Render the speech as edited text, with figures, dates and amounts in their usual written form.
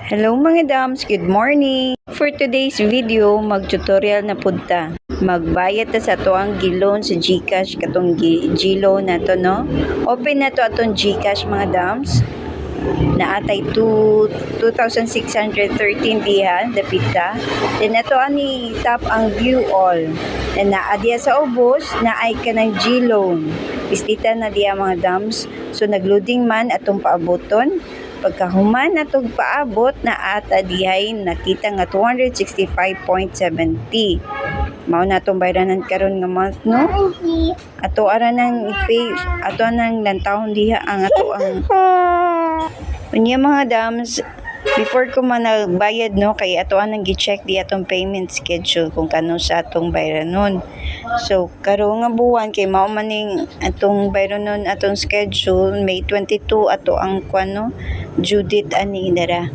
Hello, mga dams, good morning! For today's video, mag-tutorial na pud ta. Magbayad ta sa atoang gi-loan sa GCash, katong G-loan na to, no? Open na to atong GCash, mga dams. Naatay 2,613 diha, dapita. Then ato ani tap ang view all. Then naa diya sa ubos, naay kanang G-loan. Pisdita na diya, mga dams. So nagloading man atong paaboton. Pagkahuman atong paabot, na ata dihay nakita nga 265.70. Mao na atong bayranan karon nga month, no? Ato ara nang i-pay, ato nang lantawon diha ang ato ang. Unya, mga dams, before ko man nagbayad, no, kay ato anang gi-check di atong payment schedule kung kano sa atong bayranon. So karon nga buwan kay mao man ning atong bayranon, atong schedule May 22 ato ang kuan, no, due date ani dara.